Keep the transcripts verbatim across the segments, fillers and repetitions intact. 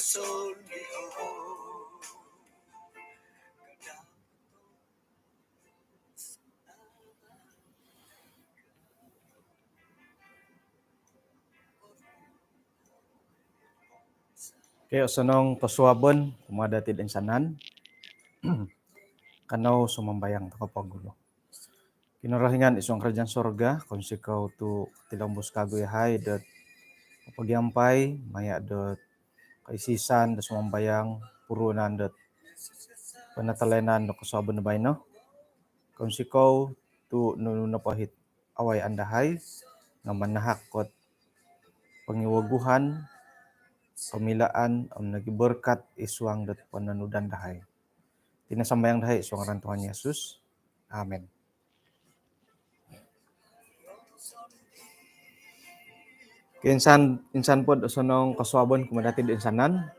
Okey, osonong kosuabon kumaa dati toinsanan. Kanou sumambayang tokou pogulu. Kinorohingan id suang kerajaan sorga, kounsikou tu kotilombus kagu yahai dot kopogiampai maya dot koisisan dot sumambayang purunan dot penatalayanan dot kosuabon baino. Kounsikou tu nunu nopo it awayaan dahai nga manahak dot pongiwaguan, pamilaan om nogi berkat id suang dot pononudan dahai. Iti no sambayang dahai id suang ngaran Tuhan Yesus. Amin. Okey, insan, insan po dot osonong kosuabon kumaa dati toinsanan.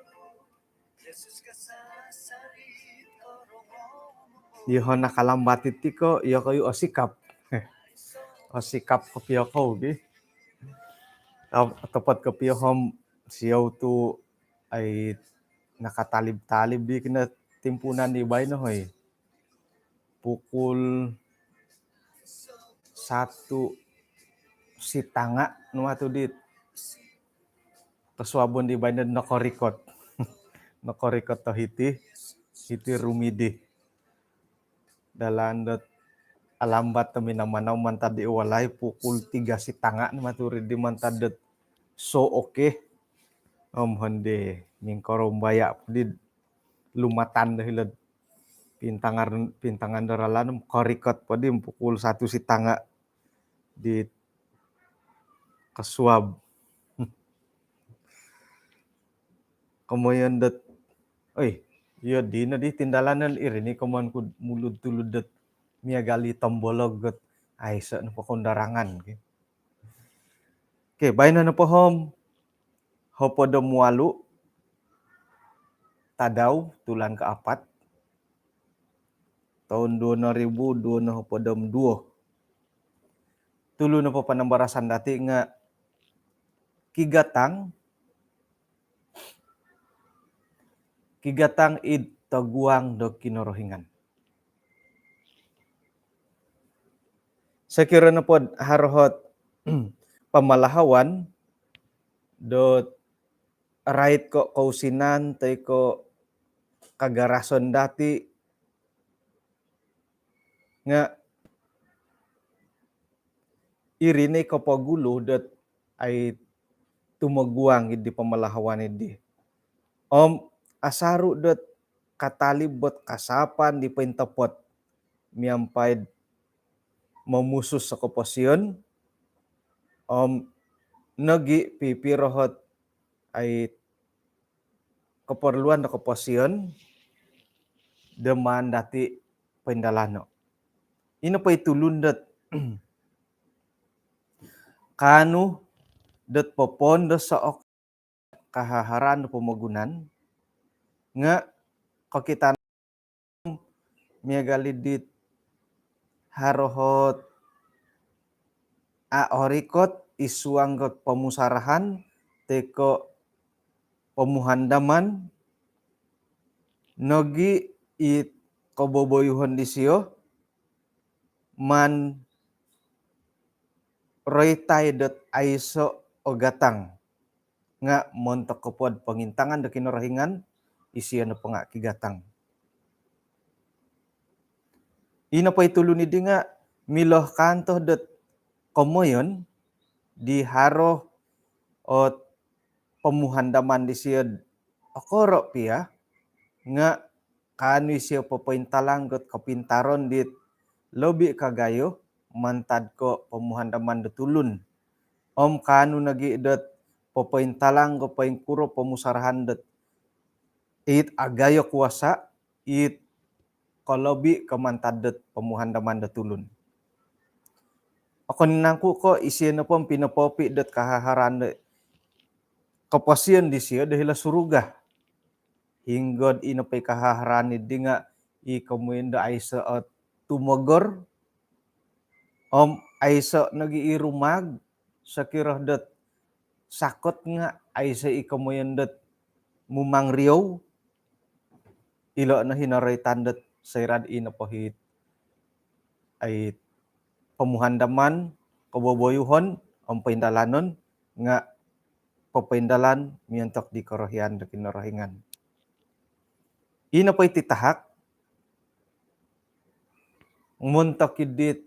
Yoho nakalambat iti ko, yokoyu osikap. Osikap kopio kou gi. Otopot kopio om siou tu ai nakatalib-talib di kinotimpuunan di baino, hoi. Pukul satu sitanga no matu di kosuabon di baino nokorikot. Nokorikot do hiti, hiti rumidi. Dalan dot alambat do minamanau mantad di walai pukul tiga sitanga no matu ri di mantad dot so, okey. Om honde mingkorombaya di lumatan do hilo'd pintangar-, pintangan do ralan om korikot po di pukul satu sitanga di kosuab. Komoyon dot, oi, iyo dino di tindalanon iri ni komoyon ku mulud-tulud dot miagal i tombolog dot aiso nopo kondarangan, okey. Okey, baino nopo om hopod om walu tadau tulan kaapat toun duo noribu duo nohopod om duo. Tulu nopo panambarasan dati nga kigatang, kigatang id toguang do Kinorohingan. Sokiro nopo dot haro ot pamalahawan dot rait ko kousinan toi ko kagarason dati nga iri ni kopogulu dot ai tumoguang id di pamalahawan id di. Om asaru dot katalib dot kasapan di pointopot miampai momusus do koposion om nogi pipiro ot ai keperluan do koposion do maan dati poindalano. Ino po i tulun dot kaanu dot popoon do sook kahaharan do pomogunan nga kokitanan miagal i dit haro ot a orikot id suang dot pomusarahan toi ko pomuhandaman nogi i koboboyuhon disio maan roitai dot aiso o gatang. Nga montok kopod pongintangan do Kinorohingan, isio nopo nga kigatang. Ino po i tulun idi nga milo kanto dot komoyon di haro ot pomuhandaman disio okoro pia nga kaanu isio popointalang dot kopintaron dit lobi kagayo mantad ko pomuhandaman do tulun. Om kaanu nogi dot popointalang ko poingkuro pomusarahan dot it agayo kuasa it kolobi ko mantad dot pomuhandaman do tulun. Okon nangku ko isio nopo pinopopi dot kahaharan do koposion disio do hilo suruga. Hinggod ino po i kahaharan idi nga i komoyon do aiso o tumogor om aiso nogi i rumag sokiro dot sakot nga aiso i komoyon dot mumang riou, ilo' no hi noroitan dot soira' di ino po hit ai pomuhandaman, koboboyuhon om poindalanon nga' popoindalan miontok di korohian do Kinorohingan. Ino po iti tahak montok i dit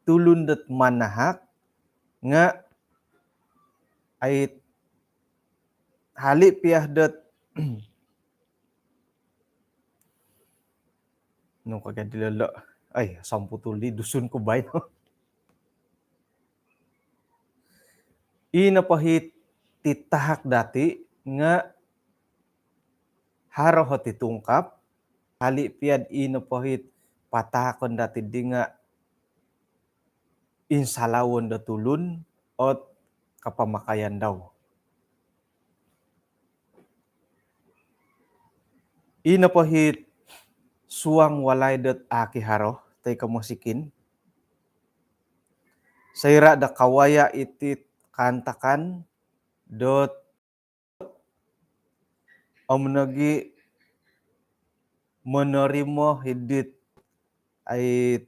tulun dot manahak nga' ai hali' piya dot nung kagadi lolo' ai samputul di Dusun ku baino. Ino po hiti tahak dati' nga' haro hoti tungkap, hali' piya'd ino po hiti patahakon dati' di nga' insalawon do tulun ot kapamakayan dau. Ino po hiti suang walai dot aki haro toi ko mosikin. Soira' do kawaya' iti kaantakan dot om nogi' monorimo hi dit ai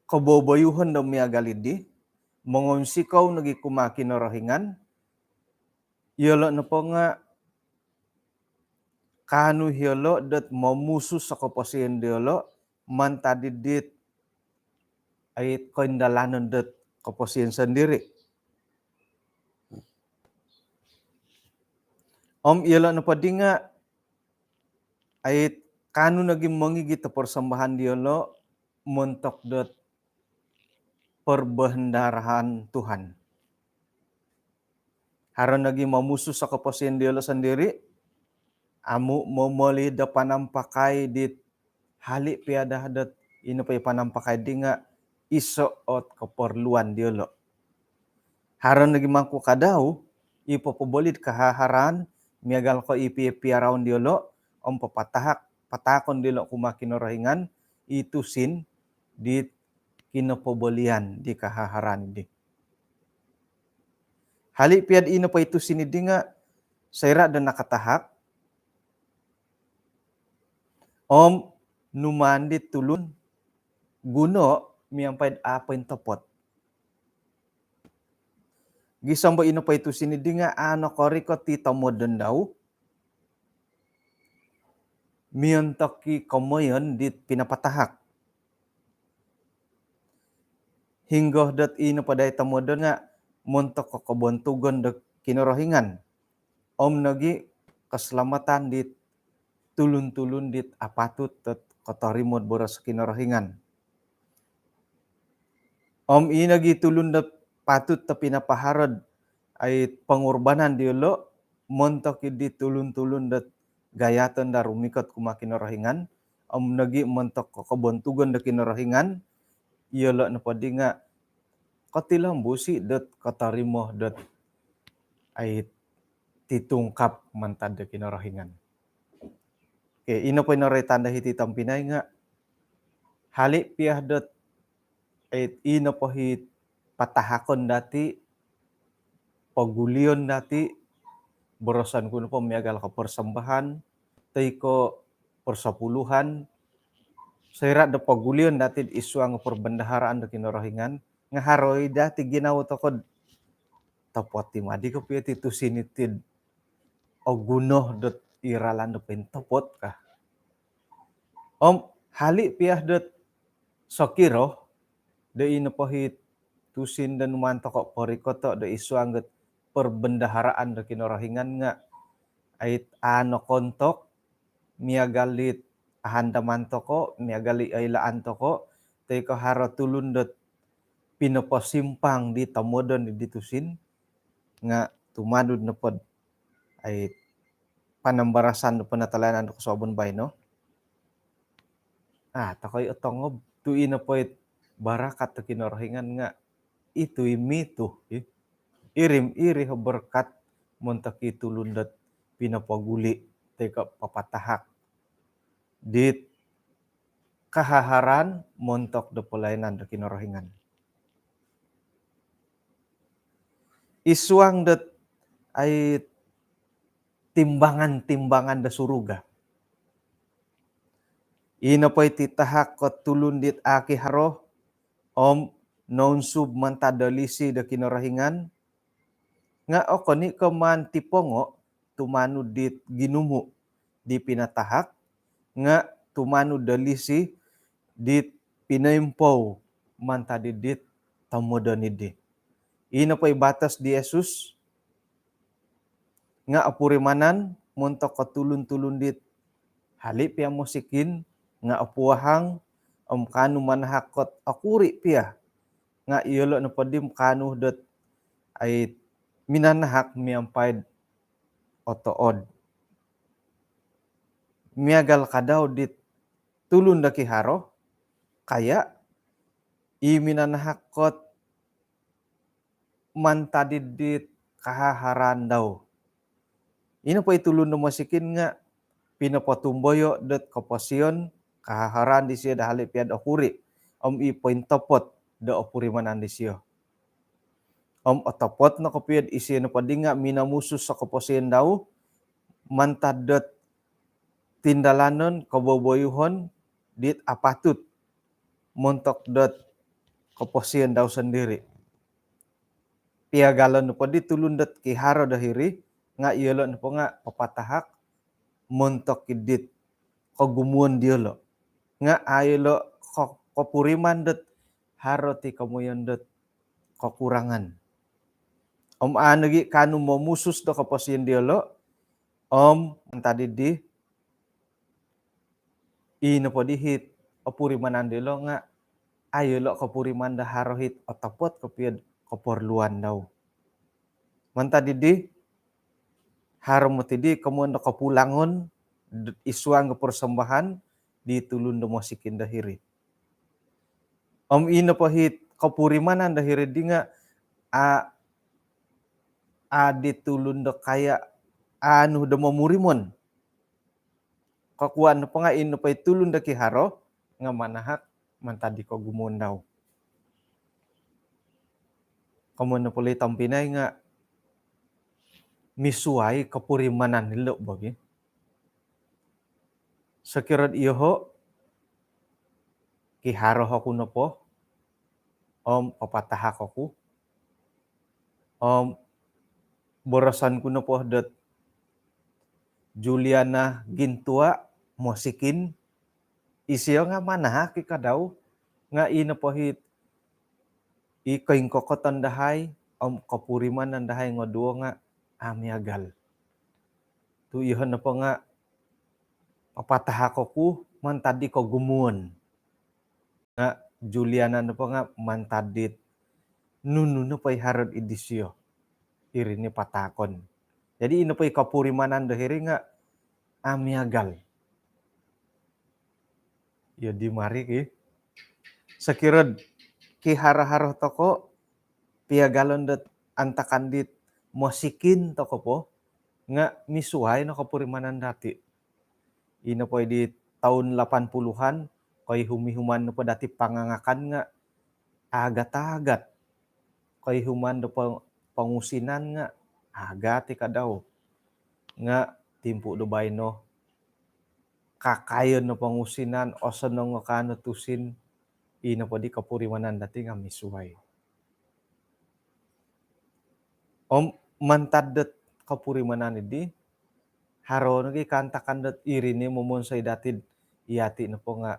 koboboyuhon do miagal iddi, mongonsikou nogi' kumaa Kinorohingan, iyolo' nopo nga' kaanu iyolo' dot momusus o koposion diyolo' mantad id dit ai koindalanon dot koposion sondiri'. Om iyolo' nopo di nga' ai kaanu nogi' mongigit o porsombahan diyolo' montok dot perbendaharaan Tuhan. Haro nogi' momusus o koposion diyolo' sondiri', amu' momoli do panampakai dit hali' piya daa dot ino po i panampakai di nga' iso' ot koporluan diyolo'. Haro nogi' mangku kadau i popoboli'd kahaharaan miagal ko' i piya-piyaraon diyolo' om papatahak, patahakon diyolo' kumaa Kinorohingan i tusin dit kinopobolian di kahaharaan di. Hali' piya'd ino po i tusin iddi nga' soira' do nakatahak om numaan dit tulun guno' miampai'd a' pointopot. Gisom bo ino po i tusin iddi nga' a' nokorikot i tomodon dau miontok i komoyon dit pinapatahak. Hinggo dot ino po dai tomodon nga' montok o kobontugon do Kinorohingan om nogi' kaslamatan dit tulun-tulun dit apatut dot kotorimo'd boros Kinorohingan. Om ii nogi' tulun dot patut do pinapaharo'd ai pongurbanan diyolo' montok i dit tulun-tulun dot gayaton daa rumikot kumaa Kinorohingan om nogi' montok o kobontugon do Kinorohingan, iyolo' nopo di nga' kotilombusi' dot kotorimo dot ai titungkap mantad do Kinorohingan. Okey, ino po i noroitan do hiti tompinai nga' hali' piya dot ai ino po hiti patahakon dati', pogulion dati', boroson ku nopo miagal ko' porsombahan toi ko' porsopuluhan, soira' do pogulion dati'd isuang perbendaharaan do Kinorohingan nga' haro i dati' ginawo toko'd topot i madi kopio ti tusin iti'd oguno dot i ralan do pointopot ka. Om hali' piya dot sokiro do ino po hiti tusin do numaan toko' porikoto' do isuang dot perbendaharaan do Kinorohingan nga' ai a' nokoontok miagal dit ahandaman toko', miagal i oilaan toko', toi ko' haro tulun dot pinoposimpang di tomodon di tusin nga' tumanud nopo'd ai panambarasan do penatalayanan do kosuabon baino. A' toko' i otongob tu' ino po it barakat do Kinorohingan nga' itu i mitu i. Iri, iri o berkat montok i tulun dot pinopoguli' toi ko' papatahak dit kahaharaan montok do pelayanan do Kinorohingan. Isuang dot ai timbangan-timbangan do suruga. Ino po i titahak ko tulun dit aki haro om nounsub mantad do lisi do Kinorohingan, nga okon i ko maan tipongo tumanud dit ginumu di pinatahak, nga tumanud do lisi dit pinoimpou mantad dit tomodon idi. Ino po i batos di Yesus, nga opurimanan montok ko tulun-tulun dit hali pia mosikin, nga opuahang om kaanu manahak kot okuri pia, nga iyolo nopo di kaanu dot ai minanahak miampai otood. Miagal kadau dit tulun do kiharo, kaya i minanahak kot mantad dit kahaharan dau. Ino po i tulun do mosikin nga pinopotumboyo dot koposion kahaharan disio do hali piad okuri, om i pointopot do opurimanan disio. Om otopot no kopio isio nopo di nga minomusus o koposion dau mantad dot tindalanon koboboyuhon dit apatut montok dot koposion dau sondiri. Piagalon nopo di tulun dot kiharo do hiri, nga iyolo nopo nga papatahak montok idit kogumuon diolo. Nga ayolo ko-, kopuriman dot haro ti komoyon dot kokurangan. Om aa nogi kaanu momusus do koposion diolo, om mantad di ino po di hit opurimanan diolo nga ayolo kopuriman do haro hit otopot kopio koporluan dau. Mantad di haro moti di komoyon do kopulangon d-, id suang do persembahan di tulun do mosikin do hiri. Om ino po hit kopurimanan do hiri di nga a, a di tulun do kaya anu do momurimon. Kokuan nopo nga ino po i tulun do kiharo nga manahak mantad di kogumuon dau. Komoyon nopo lo i tompinai nga misuai kopurimanan ilo bagi. Sokiro do iyoho kiharo oku nopo om papatahak oku, om boroson ku nopo dot Juliana Gintua mosikin, isio nga manahak i kadau, nga ino po hit i koingkokoton dahai om kopurimanan dahai ngoduo nga aa miagal. Tu iyoho nopo nga papatahak oku mantad di kogumuon. Nga Juliana nopo nga mantad dit nunu nopo i haro id disio, iri ni patahakon. Jadi ino po i kopurimanan do hiri nga aa miagal. Iyo di mari ki. Sokiro do kiharo-haro toko, piagalon dot antakan dit mosikin toko po, nga misuai no kopurimanan dati. Ino po i di toun lapan puluhan, koihum-ihuman nopo dati pangangakan nga agat-agat. Koihuman do pong-, pongusinan nga agat i kadau. Nga timpu do baino, kakayon no pongusinan, osonong o kaanu tusin, ino po di kopurimanan dati nga misuai. Om mantad dot kopurimanan idi, haro nogi kaantakan dot iri ni momonsoi dati, yati nopo nga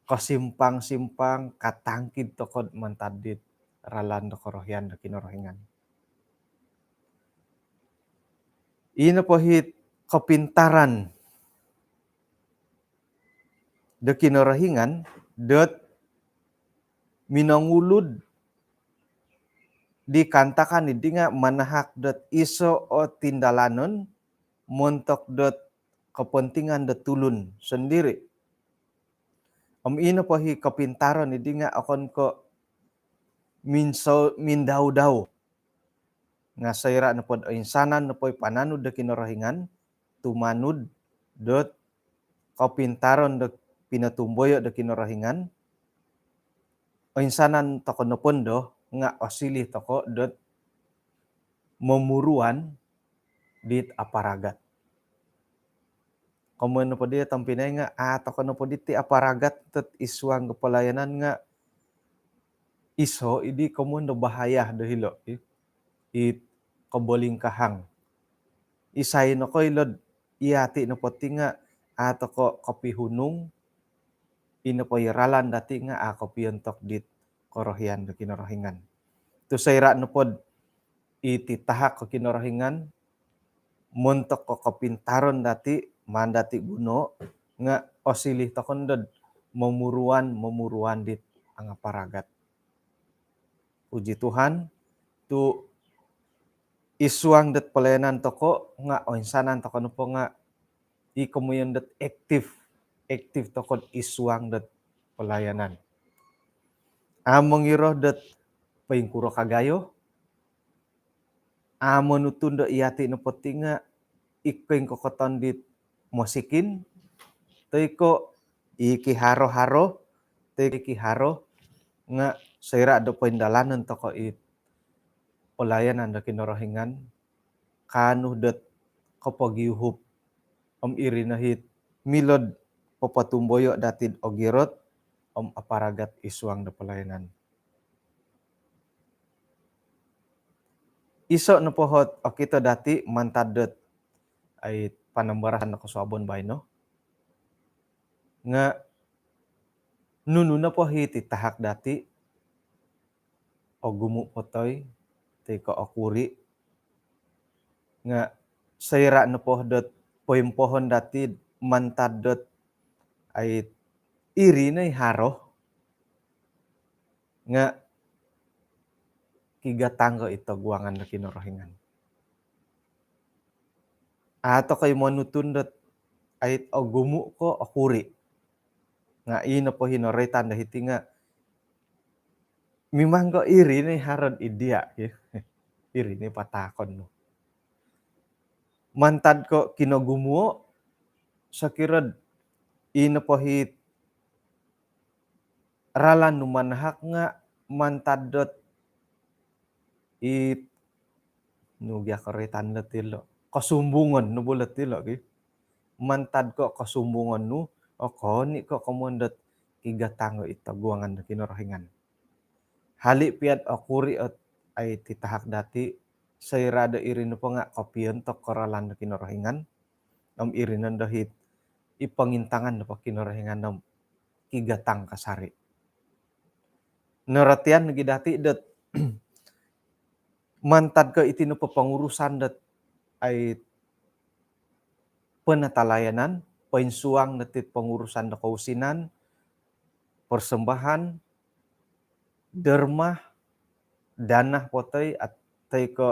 kosimpang-simpang, katangkid toko mantad dit ralan do korohian do Kinorohingan. Ino po hit kopintaran do Kinorohingan dot minongulud di kaantakan idi nga manahak dot iso o tindalanon montok dot kepentingan dot tulun sondiri. Om ino po hi kopintaran idi nga okon ko minso-, mindau-dau. Nga soira nopo do oinsanan nopo i pananud do Kinorohingan, tumanud dot kopintaran do pinotumboyo do Kinorohingan, oinsanan toko nopo ndo nga osiliu toko dot momuruan dit aparagat. Komoyon nopo di tompinai nga, a' toko nopo diti aparagat dot id suang do pelayanan nga iso i di komoyon do bahaya do hilo, i, i kobolingkahang. Isai nokoilo dot iyati nopo ti nga a' toko kopihunung, i nopo i ralan dati nga a' kopiontok dit korohian do Kinorohingan. Tu soira nopo dot iti tahak do Kinorohingan montok do kopintaran dati, maan dati guno, nga osiliu toko no dot momuruan, momuruan dit aparagat. Puji Tuhan, tu id suang dot pelayanan toko nga oinsanan toko nopo nga i komoyon dot aktif, aktif toko id suang dot pelayanan. A' mongiro dot poingkuro kagayo, a' monutun do iyati nopo ti nga i koingkokoton dit mosikin, toi ko i kiharo-haro, toi ko i kiharo, nga soira do poindalanon toko i pelayanan do Kinorohingan, kaanu dot kopogiuhup, om iri no it milo dot popotumboyo dati dot ogirot om aparagat id suang do pelayanan. Iso nopo ot okito dati mantad dot ai panambarasan do kosuabon baino nga nunu nopo it tahak dati, ogumu po toi, toi ko okuri, nga soira nopo dot poimpohon dati mantad dot ai iri no i haro, nga kigatang ko id toguangan do Kinorohingan. A' toko i monutun dot ai ogumu ko okuri. Nga i nopo i noroitan do hiti nga mimang ko iri no i haro id dia, ki. Iri no i patahakon nu. Mantad ko kinogumuo, sokiro dot i nopo it ralan nu manahak nga mantad dot it, nu gia koroitan dot ilo, kosumbungon nu bo dot ilo, ki. Mantad ko kosumbungon nu, okon i ko komoyon dot kigatang ko id toguangan do Kinorohingan. Hali pia dot okuri ot ai it tahak dati, soira do iri nopo nga kopiontok ko ralan do Kinorohingan, om iri nondo it i pongintangan nopo Kinorohingan om kigatang kasari. Norotian nogi dati dot mantad ko iti nopo pengurusan dot ai penatalayanan, poinsuang dot it pengurusan do kousinan, persembahan, derma, dana po toi, at-, toi ko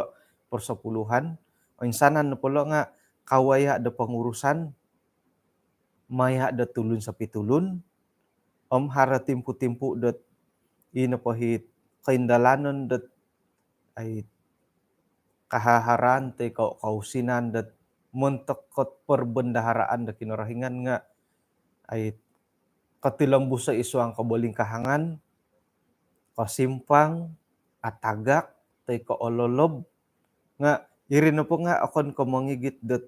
persepuluhan, oinsanan nopo ilo nga kawaya do pengurusan maya do tulun sopitulun, om haro timpu-timpu dot i nopo it koindalanon dot ai kahaharaan toi ko kousinan dot montok ko perbendaharaan do Kinorohingan nga ai kotilombuso id suang kobolingkahangan, kosimpang, atagak, toi ko ololob, nga iri nopo nga okon ko mongigit dot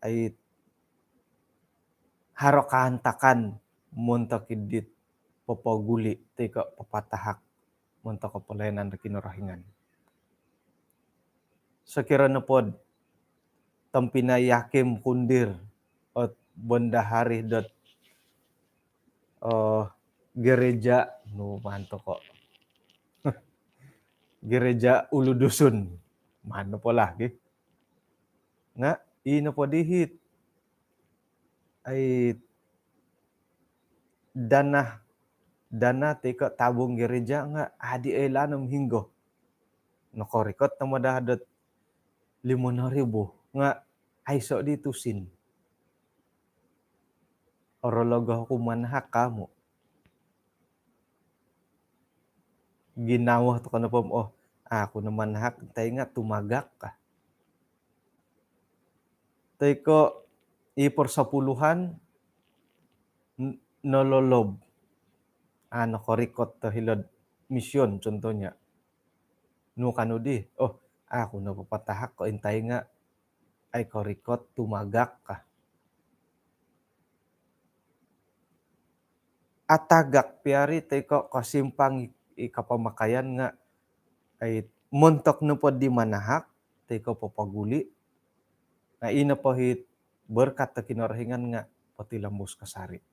ai haro kaantakan montok id dit popoguli toi ko papatahak montok ko pelayanan do Kinorohingan. Sokiro nopo dot tompinai Yakim Kundir ot bendahari dot, eh, gereja, nu maan toko, gereja Ulu Dusun, maan nopo lah, ki. Nga i nopo di it ai dana, dana toi ko tabung gereja nga adi oilaan om hinggo. Nokorikot no mada dot limo noribu nga aiso di tusin. Orologo oku manahak ka mu. Ginawo toko nopo om, oh, aku no manahak, toi nga tumagak ka. Toi ko i persepuluhan n-, nololob. A' nokorikot do hilo'd mission, contohnya. Nu kanu di, oh, Aku no papatahak ko intai nga ai korikot tumagak ka. Atagak piari toi ko kosimpang i, i kapamakaian nga ai montok nopo di manahak toi ko popoguli. Nga ino po hit berkat do Kinorohingan nga potilombus kasari.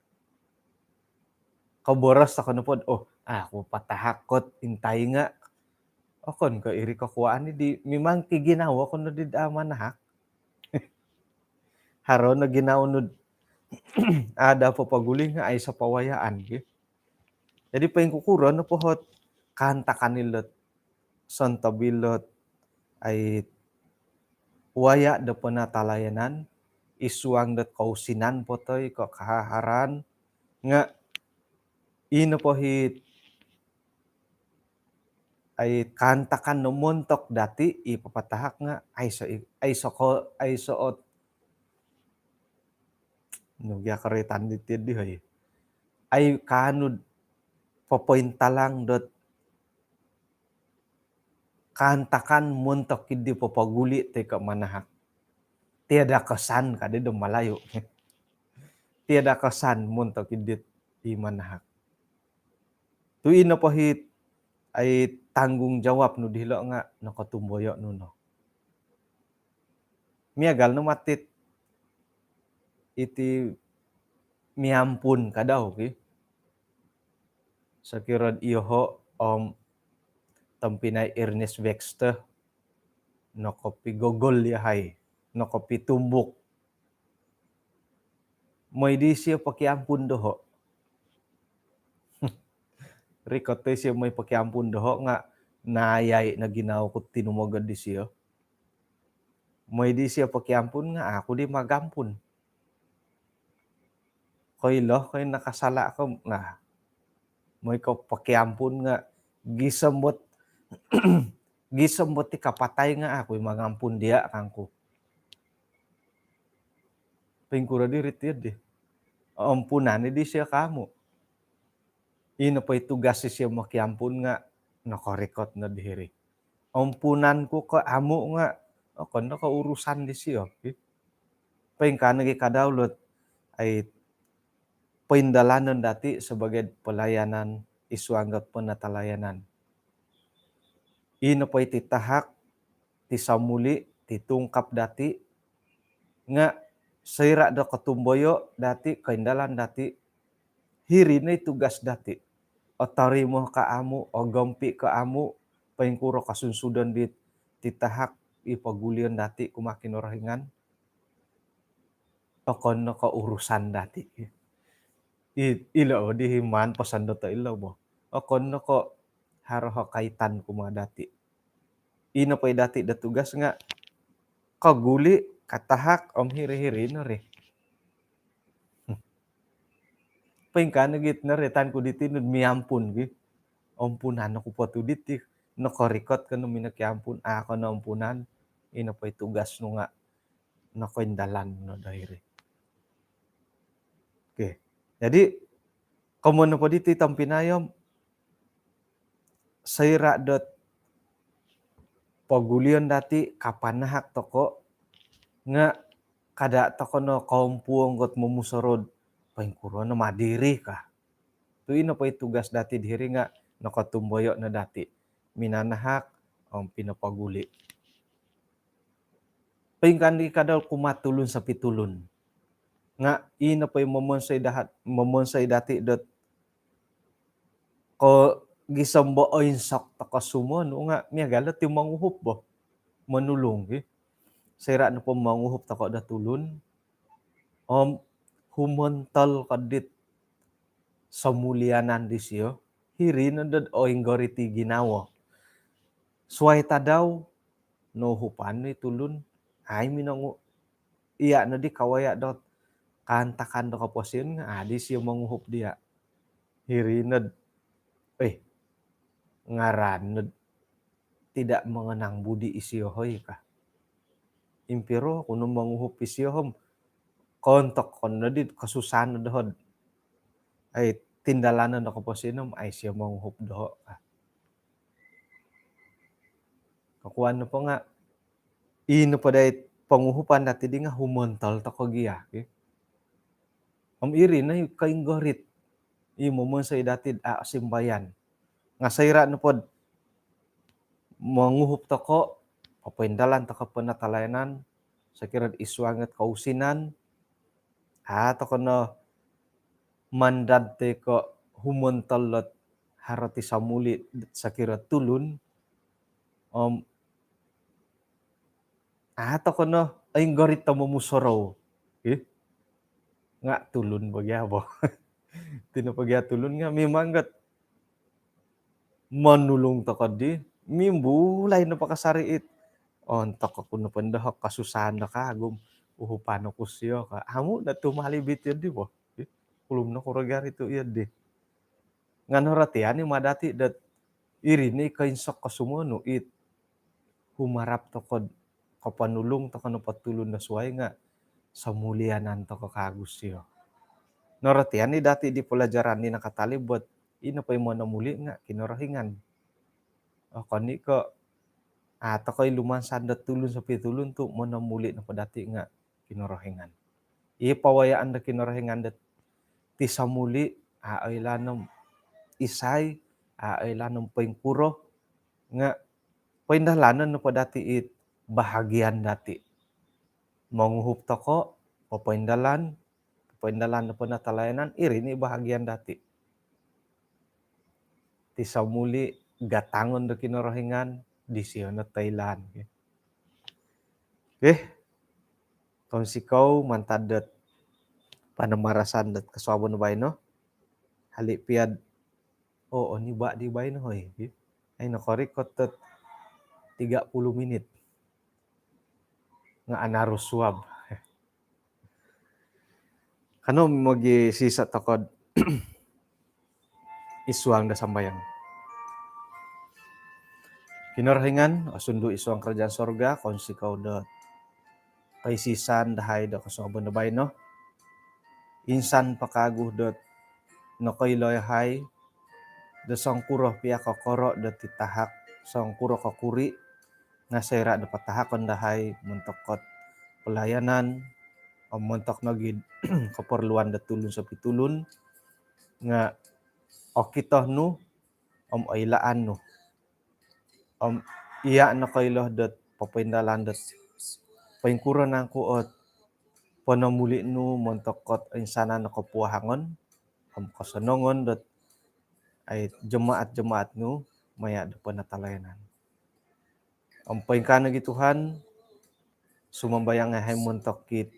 Koboros toko nopo, oh, aku patahak kot intai nga. Okon ko iri kokuaan di memang ki ginawo ko no di daa manahak. Haro no ginawo nu ada popoguli nga aiso pawayaan ki. Jadi poingkukuro no pohot kaantakan ilot sontob ilot ai waya do penatalayanan isuang dot kousinan po toi ko kahaharan nga ino po hit ai kaantakan no montok dati i papatahak nga aiso i, aiso ko, aiso ot. Nugia karitan di tiad di hoi. Ai kaanud popointalang dot kaantakan montok idi popoguli toi ko manahak. Tiada kesan kadi do Malayu. Tiada kesan montok idi i manahak. Tu ino po hit ai tanggungjawab nu dihilo nga nokotumboyo nu no. Miagal no matit iti miampun kadau ki. Sokiro iyoho om tompinai Ernest Baxter nokopigogol yahai, nokopitumbuk. Moi disio pokiampun doho. Rikot toi sio moi pokiampun doho nga nayai no ginawo ku tinumogod disio. Moi disio pokiampun nga aku di magampun. Koilo koi nakasala ko nga moi ko pokiampun nga gisom bot gisom bot i kapatai nga aku i mangampun dia kangku. Poingkuro diri tiad di. Ompunan i disio kamu. Ino po i tugas isio mokiampun nga nokorikot no dihiri. Ompunan ku ko amu nga okon no ko urusan disio. Poingkaa nogi kadau lot ai poindalanon dati sebagai pelayanan isuang dot penatalayanan. Ino po i titahak, tisomuli, titungkap dati nga soira do kotumboyo dati, koindalan dati, hiri no i tugas dati. Otorimo ko amu, ogompi ko amu, poingkuro kosunsudon di titahak i pogulion dati kumaa Kinorohingan. Okon no ko urusan dati. I, ilo di maan poson doto ilo bo. Okon no ko haro kaitan kumaa dati. Ino po i dati do tugas nga koguli, katahak om hiri-hiri no ri. Poingkaa nogi noroitan ku diti nu miampun gi. Ompunan oku po tu diti. Nokorikot ko no minokiampun, ako no ompunan. Ino po i tugas nu nga nokoindalan no do hiri. Okey. Jadi komoyon nopo diti tompinai om soira dot pogulion dati kapanahak toko nga kada toko no kompuong got momusorou poingkuro no madiri ka. Tu ino po i tugas dati dihiri nga nokotumboyo no dati minanahak om pinopoguli. Poingkaa nogi kadau kumaa tulun sopitulun. Nga ino po i momonsoi dahat, momonsoi dati dot ko gisom bo oinsok toko sumonu nga miagal do ti monguhup bo. Monulung gi. Soira nopo monguhup toko do tulun om humontol ko dit somulianan disio, hiri no dot oinggori ti ginawo. Suai tadau nouhupan ni tulun, ai minongu, iya no di kawaya dot kaantakan do koposion nga adi sio monguhup dia. Hiri nod, eh, ngaran nod tidak mengenang budi isio hoi ka. Impiro kuno monguhup isio hom. Kontok kono di kosusahan dohod. Ai tindalanon do koposion om ai sio monguhup doho ka. Kokuan nopo nga, i nopo dai ponguhupan dati di nga humontol toko gia, ki. Om iri no i koinggorit i momonsoi dati a simbayan. Nga soira nopo do monguhup toko, popoindalan toko penatalayanan, sokiro id suang dot kousinan, a toko no mandad toi ko humontol dot haro ti somuli sokiro tulun, om a toko no oinggorit do momusorou. Ih, nga tulun po gia bo. Iti nopo gia tulun nga mimang gat monulung toko di, mimbulai nopo kasari it. Ontok oku nopo ndo kasusaan do kagu om uhupan oku sio ka. Amu no tumalib iti di bo. Ih, kulum no kuro gia ri tu iyo di. Nga noratian i ma dati dot iri no i koinsok kosumonu it humarap toko do koponulung toko nopo tulun do suai nga somulianan toko kagu sio. Noratian i dati di pelajaran di nakatalib bo dot i nopo i monomuli nga Kinorohingan. Okon i ko a toko i lumansan do tulun sopi tulun tu monomuli nopo dati nga Kinorohingan. I pawayaan do Kinorohingan do ti somuli, a oilaan om isai, a oilaan om poingkuro, nga poindalanon nopo dati it bahagian dati. Monguhup toko, popoindalan, popoindalan do penatalayanan, iri ni bahagian dati. Ti somuli gatangon do Kinorohingan, disio no toilaan. Okey. Kounsikou mantad dot panambarasan dot kosuabon baino. Hali pia do, oh, oni ba di baino, hoi. Ai nokorikot dot tiga puluh minit. Nga anaru suab. Kanou mogisisa toko do id suang do sambayang. Kinorohingan, osundu id suang kerajaan sorga, kounsikou do koisisaan dahai do kosuabon do baino. Insan po kagu dot nokoilo yahai do songkuro pia kokoro do titahak, songkuro kokuri, nga soira do patahakon dahai montok dot pelayanan, om montok nogi keperluan do tulun sopi tulun, nga okito nu, om oilaan nu. Om iya nokoilo dot popoindalan dot poingkuro nangku ot ponomuli nu montok dot insanan no kopuahangon om kosonongon dot ai jemaat-jemaat nu maya do penatalayanan. Om poingkaa nogi Tuhan, sumambayang yahai montok dit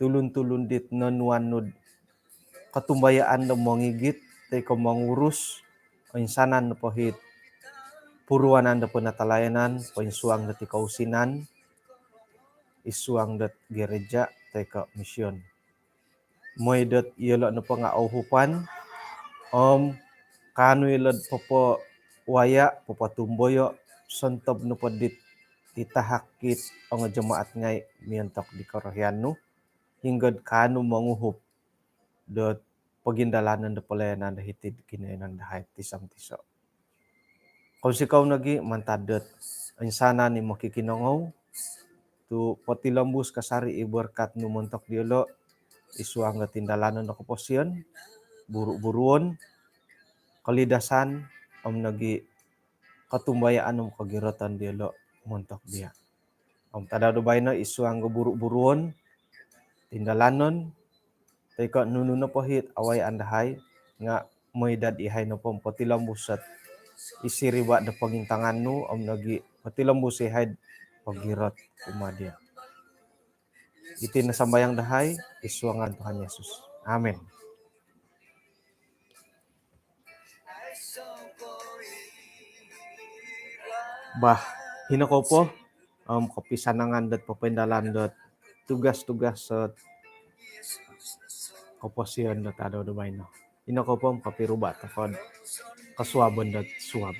tulun-tulun dit nonuan nu do kotumbayaan do mongigit toi ko mongurus oinsanan nopo it puruanan do penatalayanan, poinsuang dot i kousinan, id suang dot gereja toi ko mission. Mooi dot iyolo nopo nga ouhupan, om kaanu iyolo do popowaya, popotumboyo, sontob nopo dit titahak it ongo jemaat ngai miontok di korohian nu, hinggo do kaanu monguhup dot pogindalanan do pelayanan do hiti do kinoiyonon dahai tiso-tiso. Kounsikou nogi mantad dot insanan i mokikinongou, tu potilombus kasari i berkat nu montok diolo, id suang do tindalanon do koposion, buru-buruon, kolidasan, om nogi kotumbayaan om kogiroton diolo montok dia. Om tadau do baino id suang do buru-buruon, tindalanon, toi ko nunu nopo it awayaan dahai, nga mooi dot iyahai nopo om potilombus dot id siriba do pongintangan nu, om nogi potilombus iyahai do pogirot kumaa dia. Iti no sambayang dahai id suang ngaran Tuhan Yesus. Amin. Bah, hino kou po om kopisanangan dot popoindalan dot tugas-tugas dot koposion dot tadau do baino. Hino kou po om kopiruba toko do kosuabon dot suab.